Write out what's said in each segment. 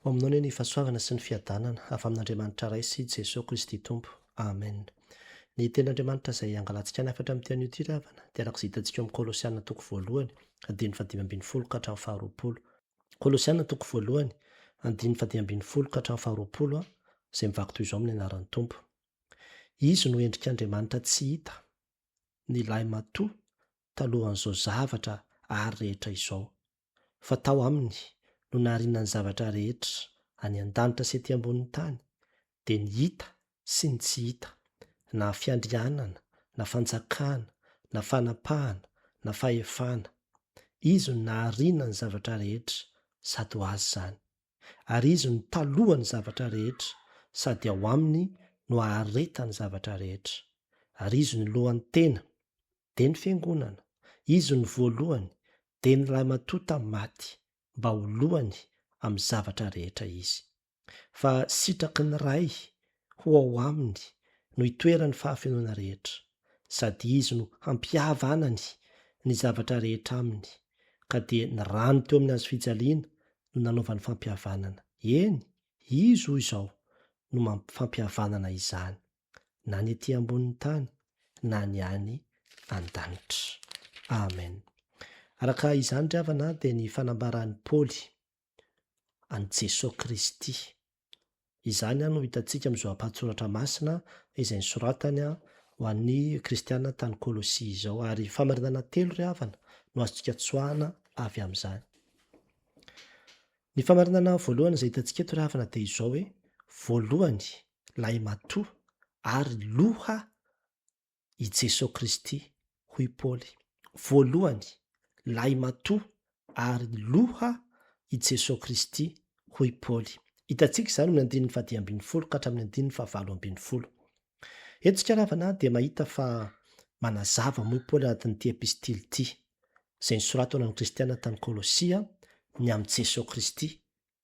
Ho aminao anie ny fahasoavana sy ny fiadanana avy amin'Andriamanitra Ray sy Jesoa Kristy Tompo. Amen. Ny Tenin'Andriamanitra izay angalantsika ny hafatra amin'ity anio ity ry havana dia araka izay hitantsika ao amin'ny Kolosiana toko voalohany, andininy fahadimy ambin'ny folo ka hatramin'ny faharoapolo. Kolosiana toko voalohany, andininy fahadimy ambin'ny folo ka hatramin'ny faharoapolo izay mivaky toy izao amin'ny anaran'ny Tompo. Izy no endrik'Andriamanitra tsy hita, ny lahimatoa talohan'izao zavatra ary rehetra izao. Fa tao Aminy no nahariana ny zavatra rehetra, any an-danitra sy ety ambonin'ny tany, dia ny hita sy ny tsy hita, na fiandrianana, na fanjakana, na fanapahana, na fahefana. Izy no nahariana ny zavatra rehetra, sady ho Azy izany. Ary Izy no talohan'ny zavatra rehetra, sady ao Aminy no aharetan'ny zavatra rehetra. Ary Izy no lohan'ny tena, dia ny Fiangonana. Izy no voalohany, dia ny lahimatoa tamin'ny maty, mba ho lohany amin'ny zavatra rehetra Izy. Fa sitraky ny Ray ho ao Aminy no itoeran'ny fahafenoana rehetra, sady Izy no hampihavanany ny zavatra rehetra Aminy, ka dia ny rany teo amin'ny hazofijaliana no nanaovany fampihavanana. Eny, Izy, hoy izao, no mampifampihavanana izany. na ny ety ambonin'ny tany na ny any an-danitra. Amen. Araka izany ry havana dia ny fanambaran'i Paoly an'i Jesoa Kristy. Izany no hitantsika amin'izao ampahan-tsoratra masina izay nosoratany ho an'ny kristiana tany Kolosia izao. Ary famarinana telo ry havana no azontsika tsoahana avy amin'izany. Ny famarinana voalohany izay hitantsika eto ry havana dia izao hoe, voalohany, lahimatoa ary loha i Jesoa Kristy, hoy Paoly. Voalohany, lahimatoa ary loha i Jesoa Kristy, hoy Paoly. Hitantsika izany amin'ny andininy fahadimy ambin'ny folo ka hatramin'ny andininy fahavalo ambin'ny folo. Eto isika ry havana dia mahita fa manazava moa i Paoly anatin'ity epistily ity, izay nosoratany ho an'ny kristiana tany Kolosia, ny amin'i Jesoa Kristy,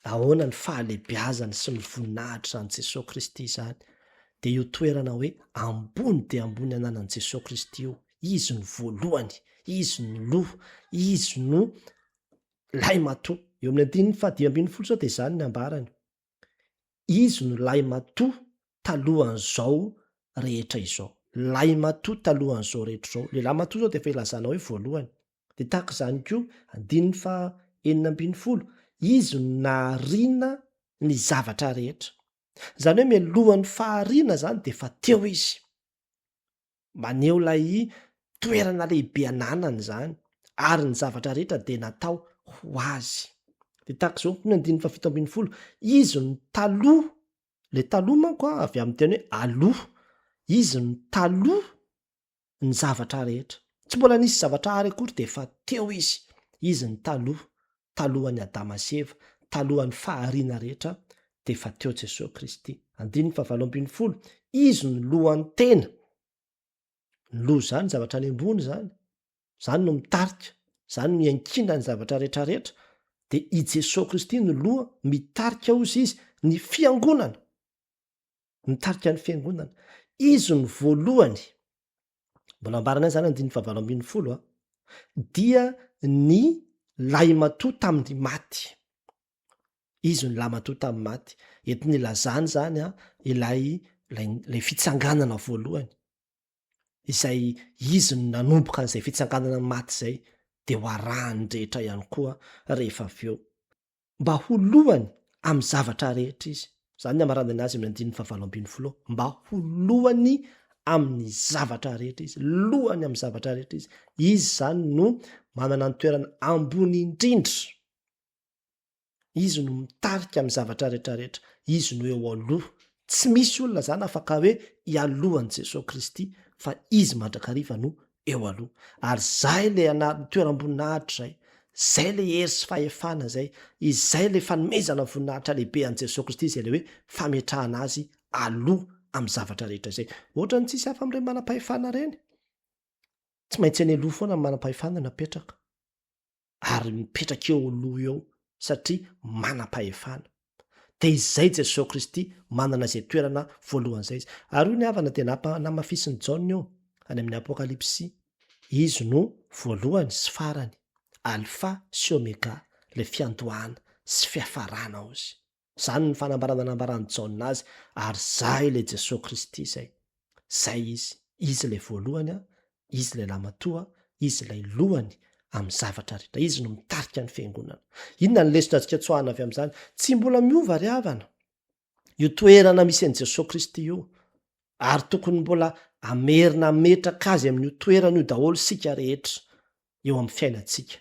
Ahoana ny fahalebiazany sy ny voninahitr'izany Jesoa Kristy izany? Dia io toerana hoe ambony dia ambony ananan'i Jesoa Kristy io. Izy no voalohany, Izy no loha, Izy no lahimatoa. Eo amin'ny andininy fahadimy ambin'ny folo izao dia izany ny ambarany. Izy no lahimatoa talohan'izao rehetra izao. Lahimatoa talohan'izao rehetra izao. Lehilahy matoa izao dia efa ilazana hoe voalohany. Dia tahaka izany koa, andininy faha 16, Izy no nahariana ny zavatra rehetra. Izany hoe mialohan'ny fahariana izany dia efa teo Izy. Maneho ilay toerana lehibe ananany izany, ary ny zavatra rehetra dia natao ho Azy. Dia tahaka izao koa ny andininy faha 17, Izy no taloha, ilay taloha manko avy amin'ny teny hoe aloha, Izy no taloha ny zavatra rehetra. Tsy mbola nisy zavatra àry akory dia efa teo izy. Izy no taloha, talohan'i Adama sy Eva, talohan'ny fahariana rehetra dia efa teo Jesoa Kristy. Andininy fahavalo ambin'ny folo, Izy no lohan'ny tena. Ny loha izany zavatra any ambony izany. Izany no mitarika, izany no iankinan'ny zavatra rehetra rehetra. Dia i Jesoa Kristy no loha mitarika hozy izy ny fiangonana. Mitarika ny fiangonana. Izy no voalohany, mbola ambarana izany andininy fahavalo ambin'ny folo a, dia ny lahimatoa tamin'ny maty. Izy no lahimatoa tamin'ny maty. Entiny ilazana izany a, ilay ilay fitsanganana voalohany, izay izy no nanomboka an'izay fitsanganana ny maty izay, dia ho arahan'ny rehetra ihany koa rehefa avy eo. Mba ho lohany amin'ny zavatra rehetra izy. Izany ny amaranany azy amin'ny andininy fahavalo ambin'ny folo ao. Mba ho lohany amin'ny zavatra rehetra izy. Lohany amin'ny zavatra rehetra izy. Izy izany no manana ny toerana ambony indrindra. Izy no mitarika amin'ny zavatra rehetra rehetra. Izy no eo aloha. Tsy misy olona izany afaka hoe hialohan'i Jesoa Kristy fa Izy mandrakariva no eo aloha. Ary izay ilay ana- toeram-boninahitra izay, izay ilay hery sy fahefana izay, izay ilay fanomezana voninahitra lehibe an'i Jesoa Kristy izay ilay hoe fametrahana Azy aloha amin'ny zavatra rehetra izay. Ohatran'ny tsisy hafa amin'ireny manam-pahefana ireny. Tsy maintsy eny aloha foana ny manam-pahefana no apetraka. ary mipetraka eo aloha eo satria manam-pahefana. Dia izay Jesoa Kristy manana izay toerana voalohany izay izy. Ary io ny havana dia namafisin'i Jaona io any amin'ny Apokalypsy. Izy no voalohany sy farany, Alfa sy Omega, ilay fiandohana sy fiafarana hozy. Izany ny fanambarana nambaran'i Jaona azy, ary izaho ilay Jesoa Kristy izay. Izay Izy. Izy ilay voalohany, Izy ilay lamatoa, Izy ilay lohany amin'ny zavatra rehetra. Izy no mitarika ny fiangonana. Inona ny lesona azontsika tsoahana avy amin'izany? Tsy mbola miova ry havana io toerana misy an'i Jesoa Kristy io. Ary tokony mbola hamerina hametraka azy amin'io toerana io daholo isika rehetra eo amin'ny fiainantsika.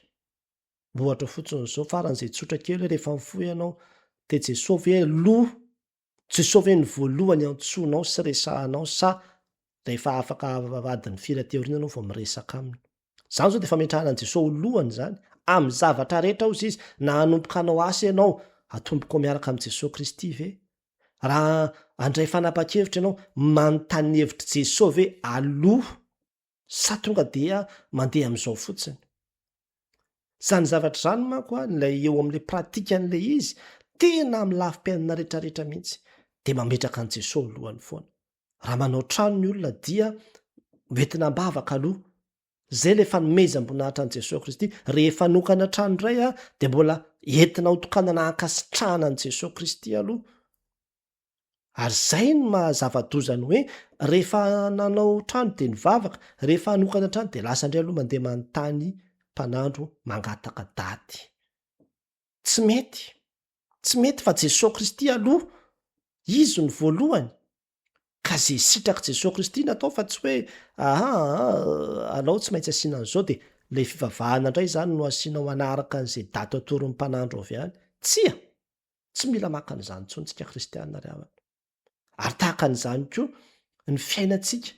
Ohatra fotsiny izao, faran'izay tsotra kely hoe rehefa mifoha ianao dia Jesoa ve aloha, Jesoa ve no voalohany antsoinao sy resahanao sa rehefa afaka adiny firy aty aoriana ianao vao miresaka aminy? Izany izao dia fametrahana an'i Jesoa ho lohany izany, amin'ny zavatra rehetra hozy izy, na hanomboka hanao asa ianao, atombokao miaraka amin'i Jesoa Kristy ve? Raha handray fanapahan-kevitra ianao, manontany ny hevitr'i Jesoa ve aloha sa tonga dia mandeha amin'izao fotsiny? Izany zavatra izany manko an, ilay eo amin'ilay pratique an'ilay izy, tena amin'ny lafim-piainana rehetrarehetra mihitsy, dia mametraka an'i Jesoa ho lohany foana. Raha manao trano ny olona dia hoentina am-bavaka aloha. Izay ilay fanomezam-boninahitra an'i Jesoa Kristy. Rehefa hanokana trano indray an, dia mbola entina hotokanana hankasitrahana an'i Jesoa Kristy aloha. Ary izay no maha zava-doza ny hoe rehefa nanao trano dia nivavaka, rehefa hanokana trano dia lasa indray aloha mandeha manontany mpanandro mangataka daty. Tsy mety. Tsy mety fa Jesoa Kristy aloha, Izy no voalohany. Ka ze sitrak'i Jesoa Kristy no atao fa tsy hoe aa alao tsy maintsy asiana an'izao dia ilay fivavahana indray izany no asianao hanaraka an'izay daty atoron'ny mpanandro avy any. Tsia! Tsy mila maka an'izany intsony tsika kristiana ry havana. Ary tahaka an'izany koa ny fiainantsika.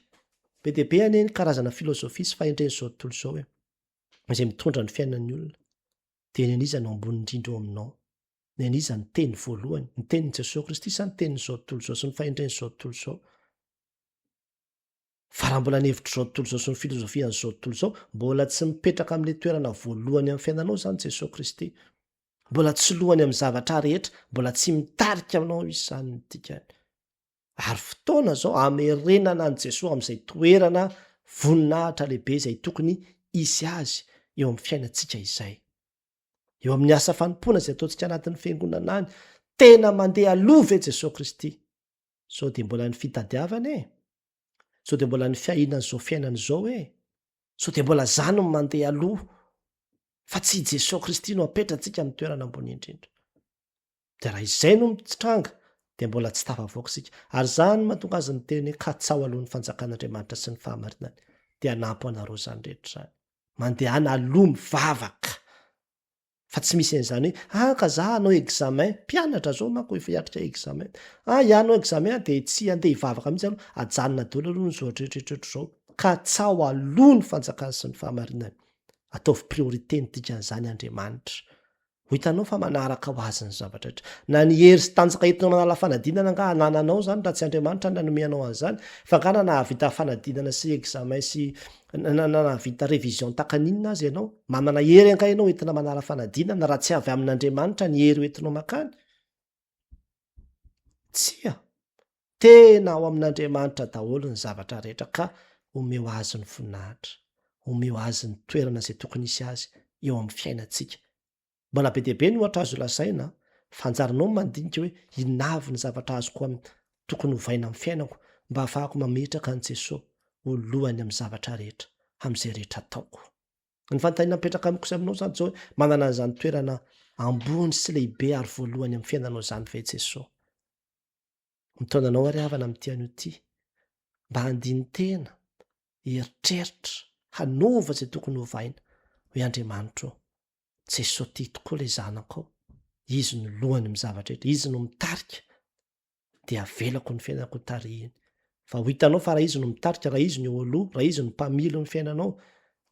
Be dia be anie ny karazana filozofia sy fahendren'izao tontolo izao e. Izay mitondra ny fiainan'ny olona. Dia ny an'iza no ambony indrindra eo aminao? Ny an'iza ny teny voalohany? Ny tenin'i Jesoa Kristy sa ny tenin'izao tontolo izao sy ny fahendren'izao tontolo izao? Fa raha mbola ny hevitr'izao tontolo izao sy ny filozofian'izao tontolo izao, mbola tsy mipetraka amin'ilay toerana voalohany amin'ny fiainanao izany Jesoa Kristy. Mbola tsy lohany amin'ny zavatra rehetra, mbola tsy mitarika anao Izy izany ny dikany. Ary fotoana izao hamerenana an'i Jesoa amin'izay toerana voninahitra lehibe izay tokony hisy azy eo amin'ny fiainantsika izay. Eo amin'ny asa fanompoana izay ataontsika anatin'ny fiangonana any, tena mandeha aloha ve Jesoa Kristy? Sao dia mbola ny fitadiavana e? Sao dia mbola ny fiahiana an'izao fiainana izao e? Sao dia mbola zany no mandeha aloha fa tsy i Jesoa Kristy no apetratsika amin'ny toerana ambony indrindra. Dia raha izay no mitranga dia mbola tsy tafavoaka isika. Ary izany no mahatonga azy niteny hoe katsaho aloha ny fanjakan'Andriamanitra sy ny fahamarinany dia hanampy anareo izany rehetra izany. Mandehana aloha mivavaka. Fa tsy misy an'izany hoe ah ka za hanao examen, mpianatra zao manko efa hiatrika examen, ah i hanao examen aho de tsy handeha hivavaka mihitsy aloha, ajanona daholo aloha ny zavatra rehetra rehetra zao, katsaho aloha ny fanjakany sy ny fahamarinany, ataovy priorité ny dikan'izany Andriamanitra, ho hitanao fa manaraka ho azy ny zavatra rehetra, na ny hery sy tanjaka entinao manala fanadinana angaha anananao zany raha tsy Andriamanitra nanome anao an'izany, fa angaha na nahavita fanadinana sy examen sy Na nahavita révision takan'inona aza ianao, manana hery angaha ianao entina manala fanadinana raha tsy avy amin'Andriamanitra ny hery hoentinao mankany? Tsia. Tena ao amin'Andriamanitra daholo ny zavatra rehetra ka omeo azy ny voninahitra, omeo azy ny toerana izay tokony hisy azy eo amin'ny fiainantsika. Mbola be dia be ny ohatra azo lazaina fa anjaranao ny mandinika hoe inona avy ny zavatra azoko tokony hovaina amin'ny fiainako mba hahafahako mametraka an'i Jesoa ho lohany amin'ny zavatra rehetra, amin'izay rehetra ataoko. Ny fanontaniana mipetraka amiko sy aminao izany dia izao hoe manana an'izany toerana ambony sy lehibe ary voalohany amin'ny fiainanao izany ve Jesoa? Mitaona anao ary havana amin'ity anio ity mba handini-tena, hieritreritra, hanova izay tokony hovaina hoe Andriamanitra ô, Jesoa tia tokoa ilay zanakao, Izy no lohany amin'ny zavatra rehetra, Izy no mitarika, dia avelako ny fiainako ho tarihiny. Fa ho hitanao fa raha Izy no mitarika, raha Izy no eo aloha, raha Izy no mpamily ny fiainanao,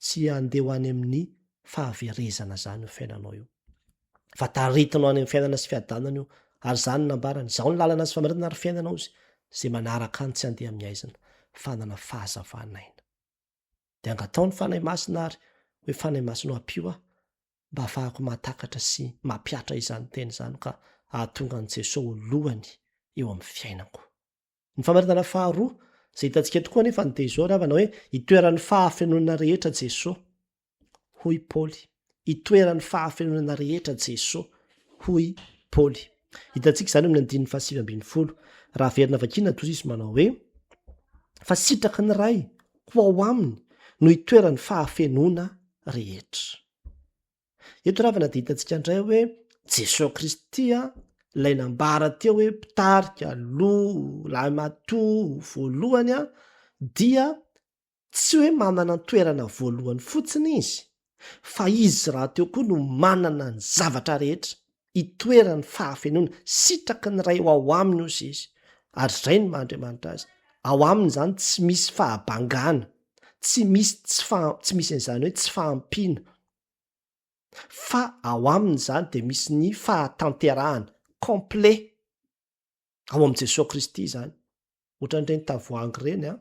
tsy handeha ho any amin'ny fahaverezana izany io fiainanao io. Fa taritinao any amin'ny fiainana sy fiadanana io, ary izany no nambarany, Izaho no lalana sy famarinana ary fiainana, hozy, izay manaraka ahy no tsy handeha amin'ny haizina, fa hanana fahazavan'aina. Dia angataho ny Fanahy Masina ary hoe Fanahy Masina o ampio aho mba hahafahako mahatakatra sy mampihatra izany teny izany ka hahatonga an'i Jesoa ho lohany eo amin'ny fiainako. Ny famaritana faharoa izay hitantsika tokoa anefa ny dia izao ry havana hoe itoeran'ny fahafenoana rehetra Jesoa hoy Paoly. Itoeran'ny fahafenoana rehetra Jesoa hoy Paoly. Hitantsika izany amin'ny andininy fahasivy ambin'ny folo. Raha averina vakiana toy izy manao hoe, Fa sitraky ny Ray ho ao aminy no itoeran'ny fahafenoana rehetra. Eto ravana dia hitantsika indray hoe Jesoa Kristy ilay nambara teo hoe mpitarika, loha, lahimatoa, voalohany dia Tsy hoe manana ny toerana voalohany fotsiny izy, fa izy rahateo koa no manana ny zavatra rehetra, itoeran'ny fahafenoana, sitraky ny Ray ho ao aminy ozy izy, ary izay no maha Andriamanitra azy, ao aminy izany tsy misy fahabangana, tsy misy tsy faha- tsy misy an'izany hoe tsy fahampiana, fa ao aminy izany dia misy ny fahatanterahana, complet. Ao amin'i Jesoa Kristy izany. Ohatran'ireny tavoahangy ireny an,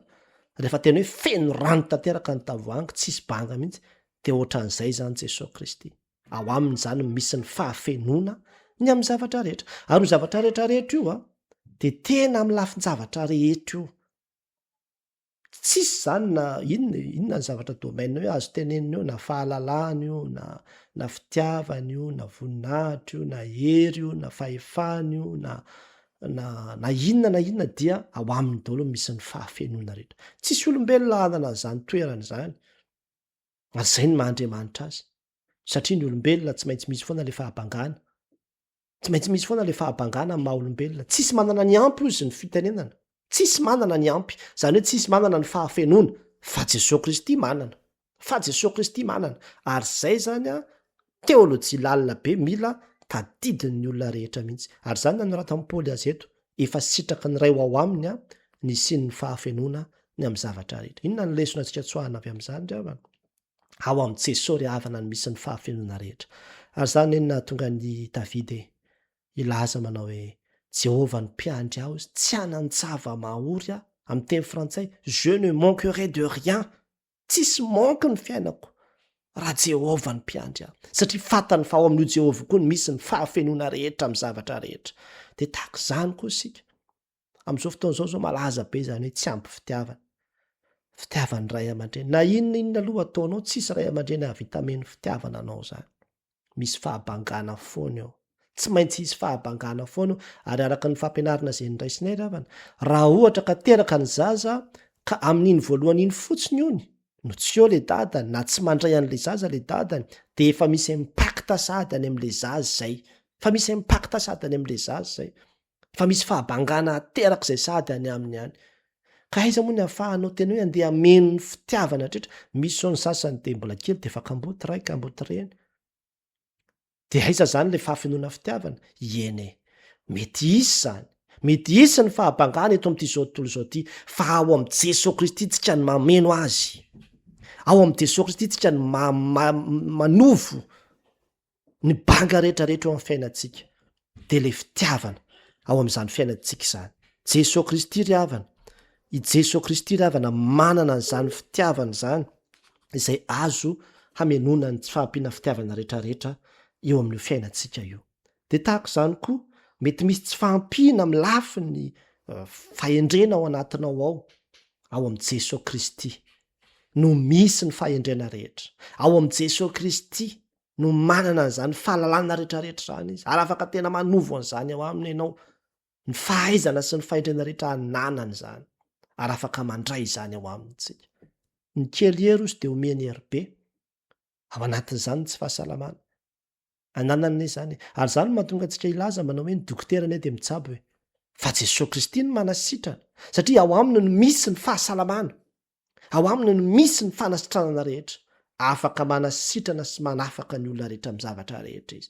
rehefa tena hoe feno rano tanteraka ny tavoahangy, tsisy banga mihitsy, dia ohatran'izay izany Jesoa Kristy. Ao aminy izany no misy ny fahafenoana ny amin'ny zavatra rehetra. Ary io zavatra rehetra rehetra io an, dia tena amin'ny lafin-javatra rehetra io. Tsisy zany na inona e, inona ny zavatra domaine hoe azo tenenina eo na fahalalana io na na fitiavana io na voninahitra io na hery io na fahefana io na na na inona na inona dia ao aminy daholo no misy ny fahafenoana rehetra. Tsisy olombelona hanana an'izany toerana izany ary zay no maha Andriamanitra azy satria ny olombelona tsy maintsy misy foana le fahabangana. Tsy maintsy misy foana le fahabangana amin'ny maha olombelona. Tsisy manana ny ampy hozy ny fitenenana. Tsisy manana ny ampy. Izany hoe tsisy manana ny fahafenoana. Fa Jesoa Kristy manana. Fa Jesoa Kristy manana. Ary izay izany an, teolojia lalina be mila tadidin'ny olona rehetra mihitsy. Ary izany nanoratan'i Paoly azy eto. Efa sitraky ny Ray ho ao aminy an, ny hisian'ny fahafenoana ny amin'ny zavatra rehetra. Inona ny lesona antsika tsoahina avy amin'izany ry havana? Ao amin'i Jesoa ry havana no misy ny fahafenoana rehetra. Ary izany anie no nahatonga an'i Davida e, hilaza manao hoe, Jehovah no mpiandry ahy, tsy hanan-java-mahory aho. Amin'ny teny frantsay, je ne manquerai de rien. Tsisy manque ny fiainako raha Jehovah no mpiandry ahy. Satria fantany fa ao amin'io Jehovah io koa no misy ny fahafenoana rehetra amin'ny zavatra rehetra. Dia tahaka izany koa isika. Amin'izao fotoana izao izao malaza be izany hoe tsy ampy fitiavana. Fitiavan'ny ray aman-dreny. Na inona inona aloha ataonao, tsisy ray aman-dreny hahavita hameno fitiavana anao izany. Misy fahabangana foana eo. Tsy maintsy hisy fahabangana foana eo, ary araka ny fampianarana izay noraisinay ry havana, raha ohatra ka teraka ny zaza ka amin'iny voalohany iny fotsiny ony no tsy eo le dadany na tsy mandray an'le zaza le dadany de efa misy impact sahady any am'le zaza izay. Efa misy impact sahady any am'le zaza izay. Fa misy fahabangana aterak'izay sahady any aminy any. Ka aiza moa ny ahafahanao tena hoe andeha hameno ny fitiavana hatretra? Misy zao ny sasany dia mbola kely dia efa kamboty ray, kamboty reny. Dia aiza zany le fahafenoana fitiavana? Ieny e. Mety hisy izany. Mety hisy ny fahabangana eto amin'ity izao tontolo izao ity, fa ao amin'i Jesoa Kristy tsika no mameno azy. Ao amin'i Jesoa Kristy tsika no manovo Ny banga rehetra rehetra eo amin'ny fiainantsika dia ilay fitiavana ao amin'izany fiainantsika izany. Jesoa Kristy ry havana, i Jesoa Kristy ry havana manana an'izany fitiavana izany izay azo hamenoana ny tsy fahampiana fitiavana rehetra rehetra eo amin'io fiainantsika io. Dia tahaka izany koa, mety misy tsy fahampiana amin'ny lafiny fahendrena ao anatinao ao, ao amin'i Jesoa Kristy no misy ny fahendrena rehetra. Ao amin'i Jesoa Kristy no manana an'izany fahalalana rehetrarehetra izany izy, ary afaka tena manovo an'izany ao aminy ianao, ny fahaizana sy ny fahendrena rehetra ananany izany, ary afaka mandray izany ao aminy tsika. Ny kely hery ozy dia omeny hery be, ao anatin'izany ny tsy fahasalamana. Ananany anie izany e. Ary izany no mahatonga antsika hilaza manao hoe ny dokotera anie dia mitsabo e. Fa Jesoa Kristy no manasitrana, satria ao aminy no misy ny fahasalamana. Ao aminy no misy ny fanasitranana rehetra. Afaka manasitrana sy manafaka ny olona rehetra amin'ny zavatra rehetra izy.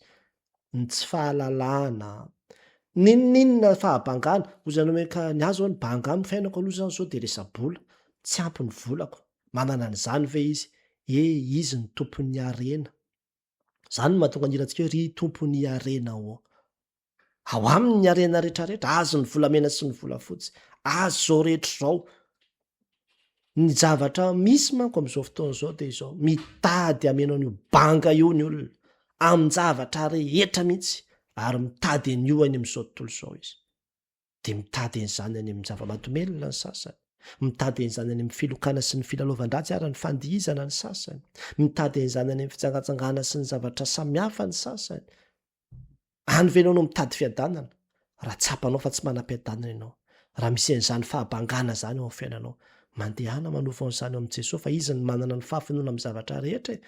Ny tsy fahalalana, n'inon'inona fahabangana, hoy ianao hoe ka ny ahy zao ny banga amin'ny fiainako aloha zany zao dia resa-bola, tsy ampy ny volako. Manana an'izany ve izy? E, izy no tompon'ny harena. Izany no mahatonga ny hirantsika hoe ry tompon'ny harena ô. Ao aminy ny harena rehetrarehetra, azy ny volamena sy ny volafotsy, azy izao rehetra izao. Ny zavatra misy manko amin'izao fotoana izao dia izao, mitady hameno an'io banga io ny olona, amin-javatra rehetra mihitsy, ary mitady an'io any amin'izao tontolo izao izy. Dia mitady an'izany any amin'ny zava-mahadomelina ny sasany, mitady an'izany any amin'ny filokana sy ny filalaovan-dratsy ary ny fandihizana ny sasany, mitady an'izany any amin'ny fijangajangana sy ny zavatra samihafa ny sasany. Any ve ianao no mitady fiadanana? Raha tsapanao fa tsy manam-piadanana ianao, raha misy an'izany fahabangana izany ao amin'ny fiainanao, mandehana manovo an'izany ao amin'i Jesoa fa Izy no manana ny fahafenoana amin'ny zavatra rehetra e!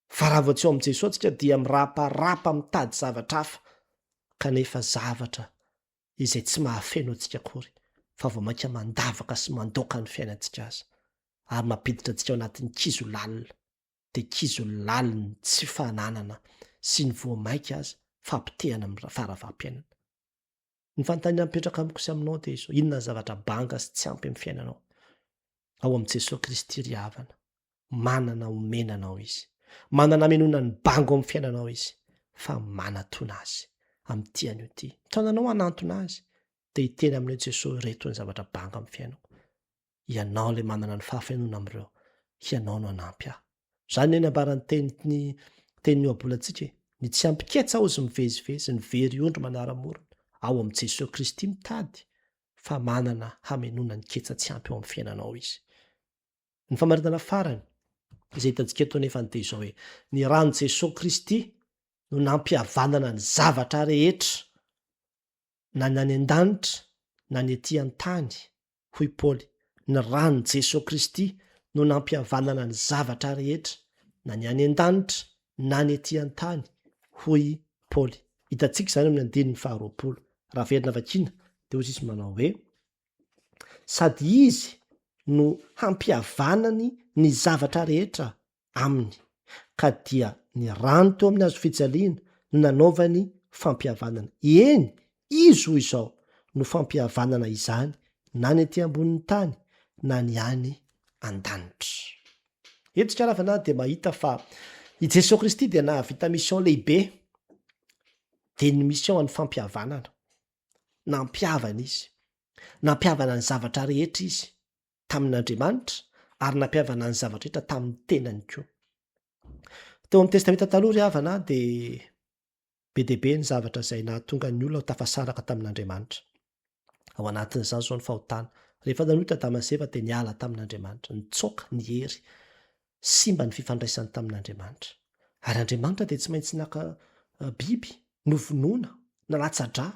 Fa raha vao tsy ao amin'i Jesoa tsika dia miraparapa mitady zavatra hafa kanefa zavatra izay tsy mahafeno antsika akory fa vao mainka mandavaka sy mandoaka ny fiainantsika aza ary mampiditra antsika ao anatin'ny kizo lalina dia kizo lalin'ny tsy fananana sy ny voa maika aza fampotehana amin'ny faharavam-piainana. Ny fanontaniana mipetraka amiko sy aminao dia izao, inona ny zavatra banga sy tsy ampy amin'ny fiainanao? Ao amin'i Jesoa Kristy ry havana, manana omena anao Izy. Manana hamenoana ny banga ao amin'ny fiainanao Izy, fa manatona Azy amin'ity anio ity. Mitaona anao hanantona Azy, dia hiteny aminao Jesoa, ireto ny zavatra banga amin'ny fiainako. Ianao ilay manana ny fahafenoana amin'ireo, Hianao no hanampy ahy. Izany anie ny ambaran'ny tenin'ny tenin'ny ohabolantsika e. Ny tsy ampy ketsa hozy mivezivezy, ny very ondry manara-morona. Ao amin'i Jesoa Kristy mitady fa manana hamenoana ny ketsa tsy ampy ao amin'ny fiainanao Izy. Ny famaritana farany izay hitantsika eto anefa dia izao hoe, ny ran'i Jesoa Kristy no nampihavanana ny zavatra rehetra na ny any an-danitra na ny ety an-tany, hoy Paoly, ny ran'i Jesoa Kristy no nampihavanana ny zavatra rehetra, na ny any an-danitra na ny ety an-tany, hoy Paoly. Hitantsika izany amin'ny andininy faharoapolo. Raha averina vakiana dia hoy izy manao hoe, Sady Izy no hampihavanany ny zavatra rehetra aminy, ka dia ny rany teo amin'ny hazofijaliana no nanaovany fampihavanana. Eny, Izy, hoy izao, no fampihavanana izany na ny ety ambonin'ny tany na ny any an-danitra. Eto isika ravana dia mahita fa i Jesoa Kristy dia nahavita mission lehibe, dia ny mission an'ny fampihavanana. Nampihavana Izy. Nampihavana ny zavatra rehetra Izy. tamin'Andriamanitra ary nampihavana ny zavatra rehetra tamin'ny tenany koa. Teo amin'ny Testamenta Taloha ry havana dia be dia be ny zavatra izay nahatonga ny olona ho tafasaraka tamin'Andriamanitra. Ao anatin'izany izao ny fahotana. Rehefa nanota Adama sy Eva dia niala tamin'Andriamanitra, nitsoaka, niery, simba ny fifandraisany tamin'Andriamanitra. Ary Andriamanitra dia tsy maintsy naka biby, novonoina, nalatsa-drà,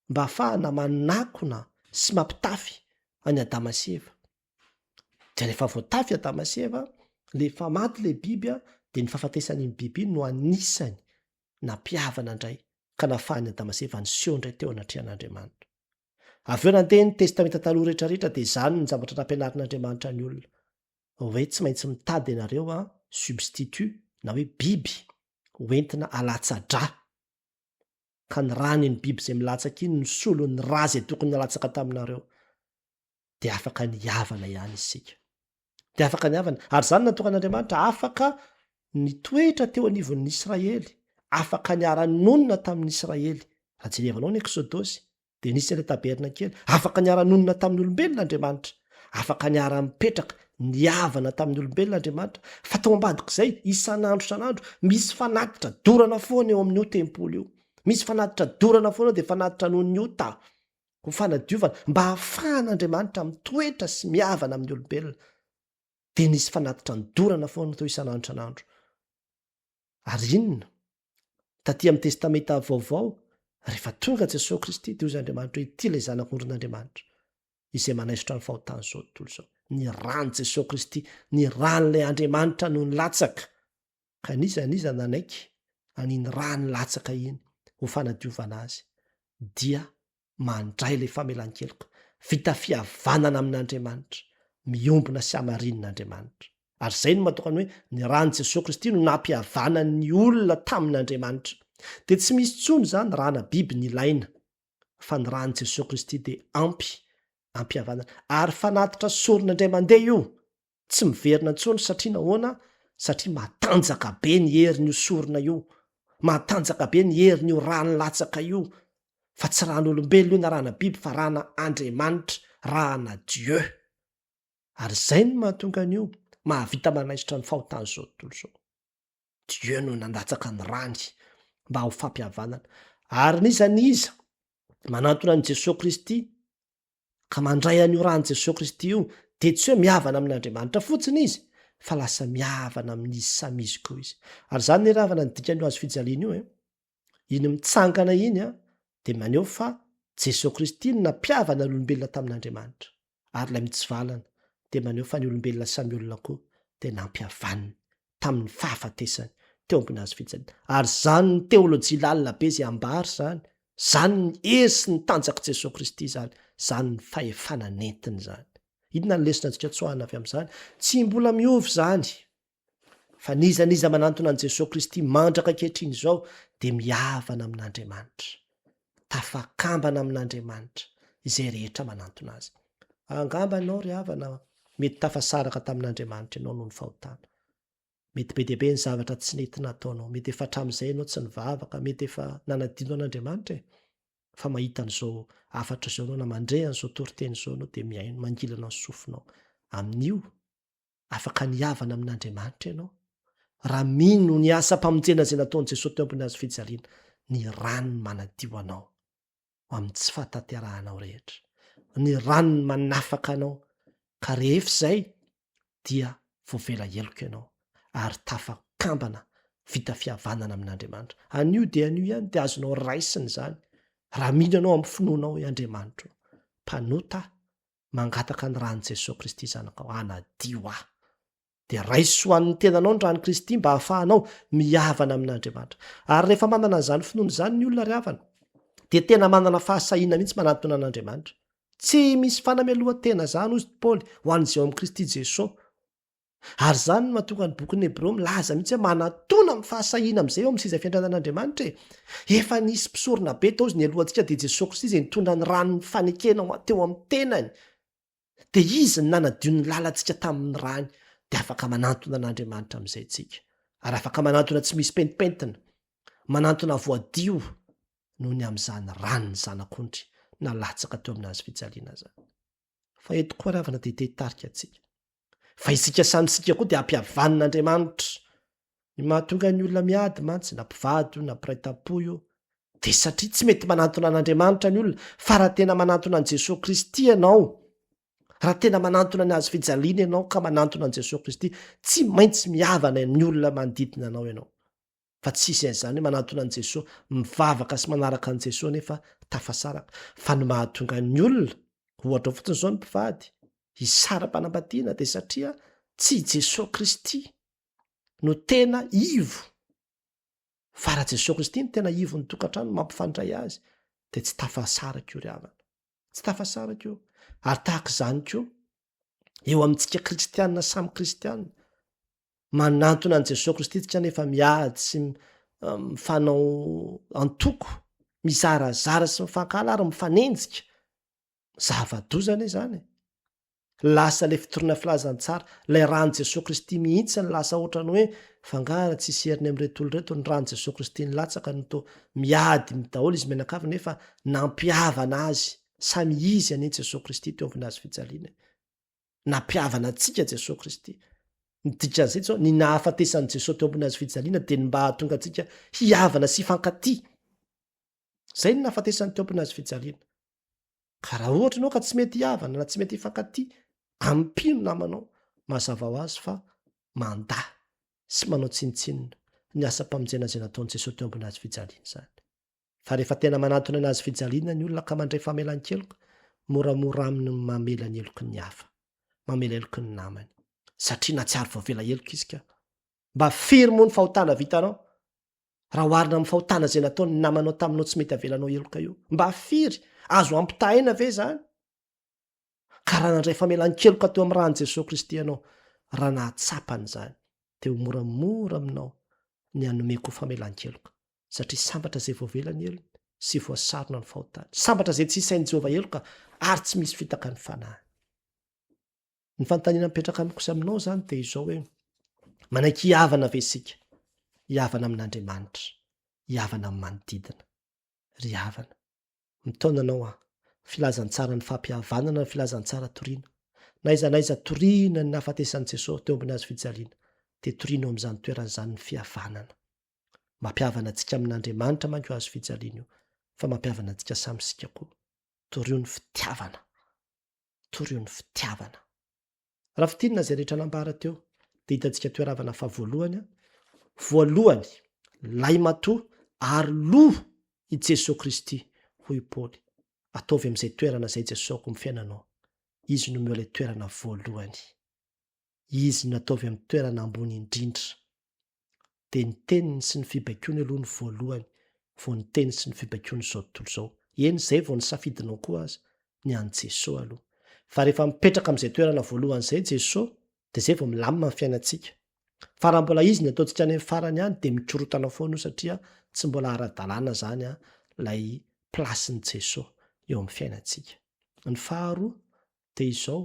mba hahafahana manakona sy mampitafy an'i Adama sy Eva. Dia rehefa voatafy Adama sy Eva, le efa maty le biby a, dia ny fahafatesan'iny biby iny no anisany nampihavana indray ka nahafahan'i Adama sy Eva niseho indray teo anatrehan'Andriamanitra. Avy eo nandeha ny Testamenta Taloha rehetrarehetra dia izany ny zavatra nampianarin'Andriamanitra ny olona. Hoe tsy maintsy mitady ianareo a substitut na hoe biby hoentina alatsa-drà. ka ny ràn'iny biby izay milatsaka iny no solon'ny rà izay tokony halatsaka taminareo, dia afaka nihavana ihany isika. Dia afaka nihavana. Ary izany nahatonga an'Andriamanitra afaka nitoetra teo anivon'ny Israely, afaka niara-nonina tamin'ny Israely. Raha jerevanao ny Eksodosy, Dia nisy ilay tabernakely. Afaka niara-nonina tamin'ny olombelona Andriamanitra. Afaka niara-nipetraka, nihavana tamin'ny olombelona Andriamanitra. Fa tao ambadik'izay, isan'andro isan'andro, misy fanatitra dorana foana eo amin'io tempoly io. Misy fanatitra dorana foana eo, dia fanatitra noho ny ota, ho fanadiovana, mba hahafahan'Andriamanitra mitoetra sy mihavana amin'ny olombelona. Dia nisy fanatitra nodorana foana teo isan'andro isan'andro. Ary inona? Taty amin'ny Testamenta Vaovao, rehefa tonga Jesoa Kristy, dia hoy Andriamanitra hoe, Ity ilay Zanak'ondrin'Andriamanitra, izay manaisotra ny fahotan'izao tontolo izao. Ny ran'i Jesoa Kristy, ny ran'ilay Andriamanitra no nilatsaka. Ka n'iza n'iza nanaiky an'iny rà nilatsaka iny ho fanadiovana azy, dia mandray ilay famelan-keloka, vita fihavanana amin'Andriamanitra, miombona sy hamarinin'Andriamanitra. Ary izay no mahatonga ny hoe ny ran'i Jesoa Kristy no nampihavana ny olona tamin'Andriamanitra. Dia tsy misy intsony izany rana biby nilaina, fa ny ran'i Jesoa Kristy dia ampy ampihavanana. Ary fanatitra sorona indray mandeha io, tsy miverina intsony satria nahoana? Satria matanjaka be ny herin'io sorona io, matanjaka be ny herin'io rà nilatsaka io, fa tsy ràn'olombelona io na ràna biby fa ràna Andriamanitra, ràna Dieu. Ary izay no mahatonga an'io mahavita manaisotra ny fahotan'izao tontolo izao. Dieu no nandatsaka ny ràny mba ho fampihavanana. Ary n'iza n'iza manantona an'i Jesoa Kristy ka mandray an'io ran'i Jesoa Kristy io dia tsy hoe mihavana amin'Andriamanitra fotsiny izy fa lasa mihavana amin'izy samy izy koa izy. Ary izany anie ry havana ny dikan'io hazo fijaliana io e. Iny mitsangana iny dia maneho fa Jesoa Kristy no nampihavana ny olombelona tamin'Andriamanitra. Ary ilay mitsivalana dia maneho fa ny olombelona samy olona koa dia nampihavaniny tamin'ny fahafatesany teo ambony hazo fijaliana. Ary izany ny teolojia lalina be izay ambara izany, izany ny hery sy ny tanjak'i Jesoa Kristy izany, izany ny fahefana nentiny izany. Inona ny lesona antsika tsoahina avy amin'izany? Tsy mbola miova izany. Fa n'iza n'iza manantona an'i Jesoa Kristy mandraka ankehitriny izao dia mihavana amin'Andriamanitra. Tafakambana amin'Andriamanitra izay rehetra manantona Azy. Angamba ianao ry havana mety tafasaraka tamin'Andriamanitra ianao noho ny fahotana. Mety be dia be ny zavatra tsy nety nataonao. Mety efa hatramin'izay ianao tsy nivavaka, mety efa nanadino an'Andriamanitra e. Fa mahita an'izao hafatra izao ianao na mandre an'izao toriteny izao ianao dia mihaino, mangilana ny sofinao. Amin'io, afaka ny hihavana amin'Andriamanitra ianao raha mino ny asam-pamonjena izay nataon'i Jesosy teo ambony hazo fijaliana, ny rany manadio anao ho amin'ny tsy fahatanterahanao rehetra, ny rany manafaka anao, ka rehefa izay dia voavela heloka ianao ary tafakambana vita fihavanana amin'Andriamanitra. Anio dia anio ihany dia azonao raisina izany raha mino ianao amin'ny finoanao hoe Andriamanitro, mpanota aho, mangataka ny ran'i Jesoa Kristy Zanakao hanadio ahy. Dia raiso ho an'ny tenanao ny ran'i Kristy mba hahafahanao mihavana amin'Andriamanitra. Ary rehefa manana an'izany finoana izany ny olona ry havana, dia tena manana fahasahiana mihitsy manatona an'Andriamanitra. Tsy misy fanamelohan-tena izany hoy Paoly ho an'izay ao amin'i Kristy Jesoa. Ary izany no mahatonga ny bokin'ny Hebreo milaza mihitsy hoe manatona amin'ny fahasahiana amin'izay eo amin'ny seza fiandrianan'Andriamanitra e. Efa nisy mpisorona be tao izy nialoha antsika dia Jesoa Kristy izay nitondra ny ran'ny fanekena teo amin'ny tenany. Dia izy no nanadio ny lalantsika tamin'ny rany dia afaka manantona an'Andriamanitra amin'izay isika. Ary afaka manantona tsy misy pentimpentina, manantona voadio noho ny amin'izany ran'ny zanak'ondry nalatsaka teo amin'ny hazo fijaliana izany. Fa eto koa ry havana dia te hitarika antsika. Fa isika samy isika koa dia ampihavanin'Andriamanitra. Ny mahatonga ny olona miady mantsy, na mpivady io na mpiray tampo io, dia satria tsy mety manantona an'Andriamanitra ny olona, fa raha tena manantona an'i Jesoa Kristy ianao, raha tena manantona ny hazo fijaliana ianao ka manantona an'i Jesoa Kristy, tsy maintsy mihavana amin'ny olona manodidina anao ianao. Fa tsy hisy an'izany hoe manantona an'i Jesoa, mivavaka sy manaraka an'i Jesoa nefa tafasaraka. Fa ny mahatonga ny olona, ohatra fotsiny izao ny mpivady, hisara-panambadiana dia satria tsy i Jesoa Kristy no tena ivo. Fa raha Jesoa Kristy no tena ivon'ny tokantrano mampifandray azy dia tsy tafasaraka io ry havana. Tsy tafasaraka io. Ary tahaka izany koa, eo amintsika kristiana samy kristiana, Manantona an'i Jesoa Kristy tsika nefa miady sy mifanao antoko, mizarazara sy mifankahala ary mifanenjika. Zava-doza anie izany e. Lasa ilay fitoriana filazantsara, ilay ran'i Jesoa Kristy mihitsy no lasa ohatran'ny hoe fa angaha tsisy heriny amin'ireto olona ireto ny ran'i Jesoa Kristy nilatsaka no toa miady daholo izy mianakavy nefa nampihavana azy samy izy anie Jesoa Kristy teo ambony hazo fijaliana e. Nampihavana antsika Jesoa Kristy. Ny dikan'izay zao, ny nahafatesan'i Jesoa teo ambony hazo fijaliana dia ny mba hahatonga antsika hihavana sy hifankatia. Izay no nahafatesany teo ambony hazo fijaliana. Ka raha ohatra ianao ka tsy mety hihavana na tsy mety hifankatia amin'ny mpino namanao, mazava ho azy fa mandà sy manao tsinontsinona ny asam-pamonjena izay nataon'i Jesoa teo ambony hazo fijaliana izany. Fa rehefa tena manantona ny hazo fijaliana ny olona ka mandray famelan-keloka, moramora aminy ny mamela ny heloky ny hafa, mamela heloky ny namany. Satria nahatsiaro voavela heloka izy ka. Mba firy moa ny fahotana vitanao? Raha oharina amin'ny fahotana izay nataon'ny namanao taminao tsy mety avelanao heloka io. Mba firy? Azo ampitahaina ve izany? Ka raha nandray famelan-keloka teo amin'ny ran'i Jesoa Kristy ianao, raha nahatsapa an'izany, dia ho moramora aminao ny hanome koa famelan-keloka, satria sambatra izay voavela ny helony sy voasarona ny fahotany. Sambatra izay tsy isain'i Jehovah heloka ary tsy misy fitaka ny fanahiny. Ny fanontaniana mipetraka amiko sy aminao izany dia izao hoe, manaiky hihavana ve isika? Hihavana amin'Andriamanitra, hihavana amin'ny manodidina. Ry havana. Mitaona anao aho. Filazantsaran'ny fampihavanana ny filazantsara torina. Na aiza na aiza torina ny nahafatesan'i Jesosy teo ambony hazo fijaliana, dia torina eo amin'izany toerana izany ny fihavanana. Mampihavana antsika amin'Andriamanitra manko io hazo fijaliana io, fa mampihavana antsika samy isika koa. Torio ny fitiavana. Torio ny fitiavana. Raha fintinina izay rehetra nambara teo dia hitantsika toeravana fa voalohany, voalohany, lahimatoa Ary loha i Jesoa Kristy, hoy i Paoly. Ataovy amin'izay toerana izay Jesoa ko amin'ny fiainanao. Izy no omeo ilay toerana voalohany. Izy no ataovy amin'ny toerana ambony indrindra. Dia ny teniny sy ny fibaikoany aloha no voalohany vao ny teny sy ny fibaikoan'izao tontolo izao. Eny, izay vao ny safidinao koa aza, ny an'i Jesoa aloha. Fa rehefa mipetraka amin'izay toerana voalohany izay Jesoa, dia izay vao milamina ny fiainantsika. Fa raha mbola izy ny ataontsika any amin'ny farany any dia mikorotana foana io satria tsy mbola ara-dalàna izany ilay place-n'i Jesoa eo amin'ny fiainantsika. Ny faharoa dia izao,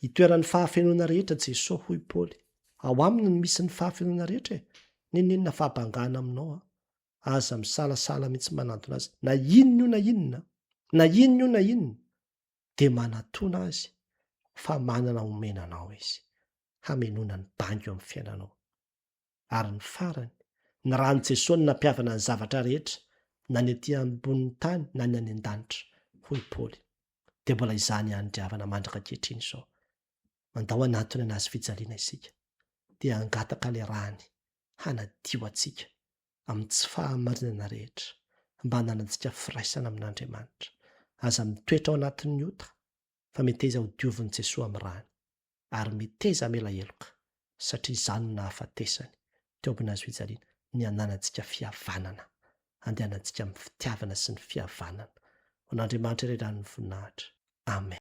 itoeran'ny fahafenoana rehetra Jesoa hoy Paoly. Ao aminy no misy ny fahafenoana rehetra e! N'inon'inona fahabangana aminao an! Aza misalasala mihitsy manantona azy, na inona io na inona, na inona io na inona, dia manatona azy fa manana omena anao izy, hamenoana ny banga eo amin'ny fiainanao. Ary ny farany, ny ran'i Jesoa no nampihavana ny zavatra rehetra, na ny aty ambonin'ny tany na ny any an-danitra, hoy Paoly. Dia mbola izany ihany ry havana mandraka ankehitriny izao. Mandao hanantona ny hazo fijaliana isika, dia hangataka ilay rany hanadio antsika amin'ny tsy fahamarinana rehetra, mba hananantsika firaisana amin'Andriamanitra. Aza mitoetra ao anatin'ny ota, fa meteza ho diovin'i Jesoa amin'ny rany, ary meteza hamela heloka, satria izany no nahafatesany teo ambony hazo fijaliana, ny hananantsika fihavanana, handehanantsika amin'ny fitiavana sy ny fihavanana. Ho an'Andriamanitra irery ihany ny voninahitra. Amen.